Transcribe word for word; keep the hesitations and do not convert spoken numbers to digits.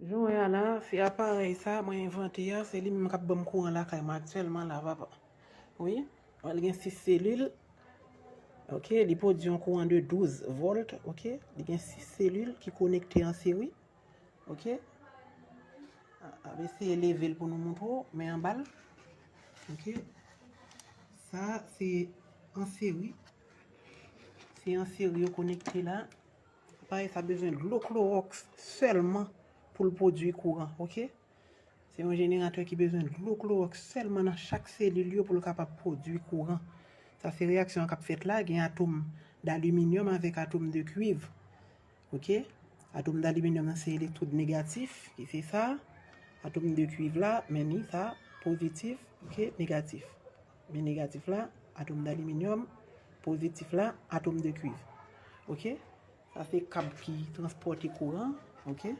Jan w wè a la, se aparèy sa mwen envante a, se li menm k ap ban m kouran lakay mwen aktyèlman la, papa. Wi, li gen sis selil. Ok, li pwodui yon kouran de douz volt. Ok, li gen sis selil ki konekte an seri. Ok, a- ap eseye leve l pou nou montre w, men anba l. Ok, sa se an seri. Se an seri yo konekte la. Aparèy sa bezwen dlo klowòks sèlman pou l pwodui kouran, ok? Se yon jeneratè ki bezwen dlo klowòks sèlman nan chak selil yo pou l kapab pwodui kouran. Sa se reyaksyon an k ap fèt la, gen atom daliminyòm avèk atom de kwiv. Ok? Atom daliminyòm nan se elektwòd negatif, ki se sa. Atom de kwiv la, men ni sa, pozitif, ok, negatif. Men negatif la, atom daliminyòm, pozitif la, atom de kwiv. Ok? Sa se kab ki transpòte kouran, ok?